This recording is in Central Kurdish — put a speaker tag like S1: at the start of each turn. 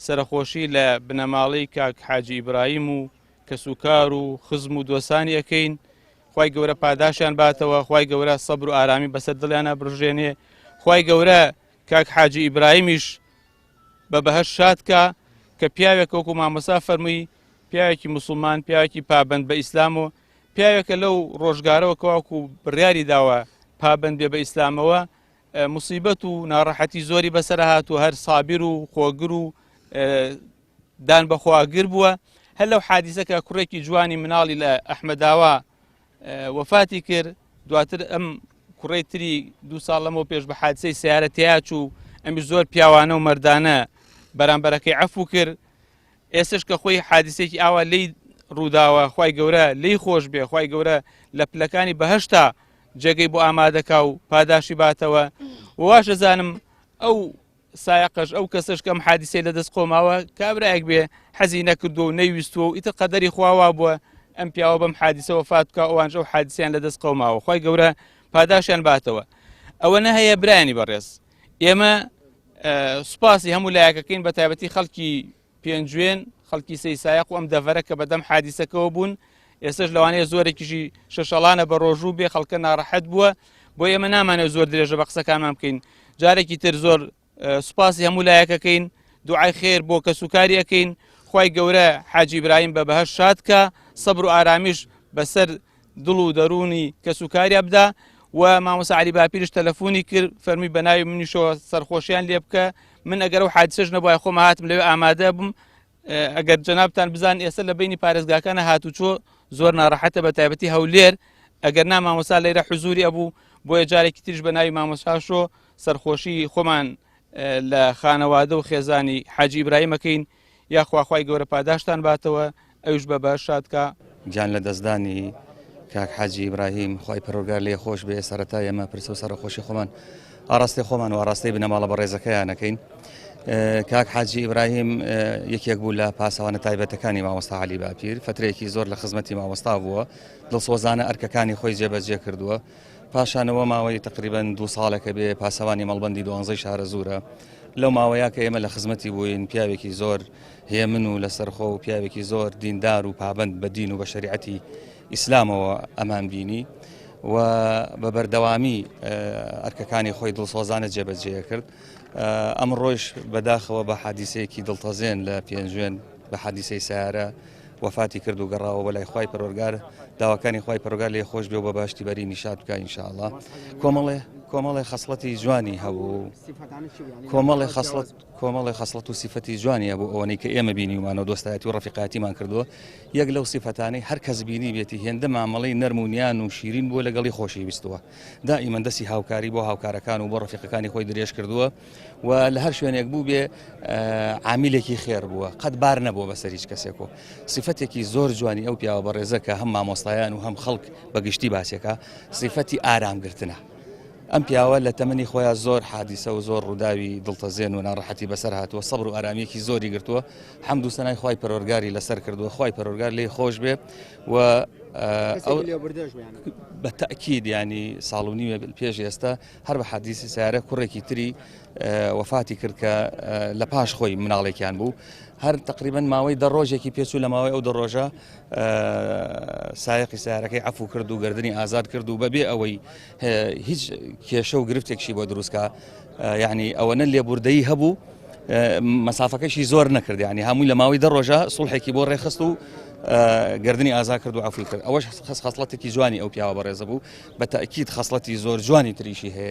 S1: سەرەخۆشی لە بنەماڵەی کاک حاجی ئیبراهیم و کەسوکار و خزم و دۆسانی ئەکەین خوای گەورە پاداشیان باتەوە خوای گەورە سەبر و ئارامی بەسەر دڵیانە بڕژێنێ خوای گەورە کاک حاجی ئیبراهیمیش بە بەهەشت شاد کا کە پیاوێک وەکو مامۆسا فەرمووی پیاوێکی موسڵمان پیاوێکی پابەند بە ئیسلام و پیاوێکە لەو ڕۆژگارەوە کەواکو بڕیاری داوە پابەند بێ بە ئیسلامەوە مصیبەت و ناڕەحەتی زۆری بەسەر هاتووە هەر سابیر و خۆگر و دان بەخواگر بووە هەر لەو حادیسەکە کوڕێکی جوانی مناڵی لە ئەحمەداوا وەفاتی کرد دواتر ئەم کوڕەی تری دو ساڵ لەمەوە پێش بە حادسەی سیارە تیاچوو ئەمی زۆر پیاوانە و مەردانە بەرامبەرەکەی عەفو کرد ئێستش کە خۆی حادیسێکی ئاوا لی ڕووداوە خی گەورە لی خۆش بێ خی گەورە لە پلەکانی بەهشتا جێگەی بۆ ئامادەکا و پاداشی باتەوە واش دەزانم ئەو سایەقەش ئەو کەسەش کە ئەم حادیسەی لە دەست قۆماوە کابرایەک بێ حەزی نەکردووە و نەیویستووە و ئیتر قەدەری خوا وا بووە ئەم پیاوە بەم حادیسە وەفات بکا ئەوانش ئەو حادیسەیان لە دەست قەوماوە خوای گەورە پاداشیان باتەوە ئەوە نە هەیە برایانی بەڕێز ئێمە سوپاسی هەموو لایەکەکەین بە تایبەتی خەڵکی پێنجوێن، خەڵکی سەیسایەق و ئەم دەڤەرە کە بەدەم حادیسەکەوە بوون، ئێستەش لەوانەیە زۆرێکیشی شەشەڵانە بە ڕۆژوو بێ، خەڵکە ناڕەحەت بووە، بۆیە ئێمە نامانەوێت زۆر درێژە بە قسەکانمان بکەین. جارێکی تر زۆر سوپاسی هەموو لایەکەکەین، دوعای خێر بۆ کەسوکاری ئەکەین، خوای گەورە حاجی ئیبراهیم بە بەهەشت شاد کا، سەبر و ئارامیش بەسەر دڵ و دەروونی کەسوکاریا بدا و مامۆستا عەلی باپیرش تەلەفۆنی کرد فەرمی بە ناوی منیشەوە سەرخۆشیان لێ بکە من ئەگەر ئەو حادیسەش نەبوایە خۆم هاتم لەوێ ئامادە بووم ئەگەر جەنابتان بزان ئێستا لە بینی پارێزگاکانە هاتوچۆ زۆر ناڕەحەتە بە تایبەتی هەولێر ئەگەر نا مامۆستا لەیرە حزوری ئەبوو بۆیە جارێکی تریش بە ناوی مامۆستاشۆ سەرخۆشی خۆمان لە خانەوادە و خێزانی حاجی ئیبراهیمەکەین یاخوا خوای گەورە پاداشتان باتەوە ئەویش بە بەهەشت شاد کا.
S2: گیان لە دەستدانی کاک حاجی ئیبراهیم خوای پەروەردگار لێی خۆش بێ سەرەتا ئێمە پرسە و سەرەخۆشی خۆمان ئاراستەی خۆمان و ئاراستەی بنەماڵە بەڕێزەکەیان ئەکەین کاک حاجی ئیبراهیم یەکێک بوو لە پاسەوانە تایبەتەکانی مامۆستا عەلی باپیر فترەیەکی زۆر لە خزمەتی مامۆستا بووە دڵسۆزانە ئەرکەکانی خۆی جێبەجێ کردووە پاشانەوە ماوەی تقریبن دو ساڵێکە بێ پاسەوانی مەڵبندی دوانزەی شارەزوورە لەو ماوەیە کە ئێمە لە خزمەتی بووین پیاوێکی زۆر هێمن و لەسەرخۆ و پیاوێکی زۆر دیندار و پابەند بە دین و بە شەریعەتی ئیسلامەوە ئەمان بینی و بە بەردەوامی ئەرکەکانی خۆی دڵسۆزانە جێبەجێ کرد ئەمڕۆیش بەداخەوە بە حادیسەیەکی دڵتەزێن لە پێنجوێن بە حادیسەی سیارە وەفاتی کرد و گەڕاوە بۆ لای خوای پەروەردگار داواکانی خوای پەروەردگار لێ خۆش بێ و بە باشتی بەری نیشاد بکە ان شاء الله کۆمەڵێ کۆمەڵێ خەسڵەتی جوانی هەبوو کۆمەڵێ خەسڵەت کۆمەڵێ خەسڵەت و سیفەتی جوانی هەبوو ئەوەنەی کە ئێمە بینیومانە و دۆستایەتی و ڕەفیقایەتیمان کردووە یەک لەو سیفەتانەی هەر کەس بینی بێتی هێندە مامەڵەی نەرم و نیان و شیرین بووە لەگەڵی خۆشی ویستووە دائیمەن دەستی هاوکاری بۆ هاوکارەکان و بۆ ڕەفیقەکانی خۆی درێژ کردووە و لە هەر شوێنێک بوو بێ عامیلێکی خێر بووە قەت بار نەبووە بەسەر هیچ کەسێک و سیفەتێکی زۆر جوانی ئەو پیاوە بەڕێزە کە هەم مامۆستایان و هەم خەڵک بەگشتی باسێکە سیفەتی ئارامگرتنە ئەم پیاوە لە تەمەنی خۆیان زۆر حادیسە و زۆر ڕووداوی دڵتەزێن و ناڕەحەتی بەسەر هاتووە سەبر و ئارامیەکی زۆری گرتووە حەمد و سەنای خوای پەروەردگاری لەسەر کردووە خوای پەروەردگار لێی خۆش بێ و ئەو بە تەئکید ینی ساڵ و نیوێ پێش ئێستا هەر بە حادیسی سیارە کوڕێکی تری وەفاتی کرد کە لە پاش خۆی مناڵێکیان بوو هەر تقریبا ماوەی دە ڕۆژێکی پێچوو لە ماوەی ئەو دە ڕۆژە سایەقی سیارەکەی عفو کرد و گردنی ئازاد کرد و بەبێ ئەوەی هیچ کێشە و گرفتێکشی بۆ دروستکە یعنی ئەوەنە لێبوردەیی هەبوو مەسافەکەشی زۆر نەکرد ینی هەمووی لە ماوەی دە ڕۆژە سڵحێکی بۆ ڕێخست و گردنی ئازا کرد و عفوی کرد ئەوەش خەس خەسڵەتێکی جوانی ئەو پیاوە بەڕێزە بوو بە تاکیید خەسڵەتی زۆر جوانی تریشی هەیە.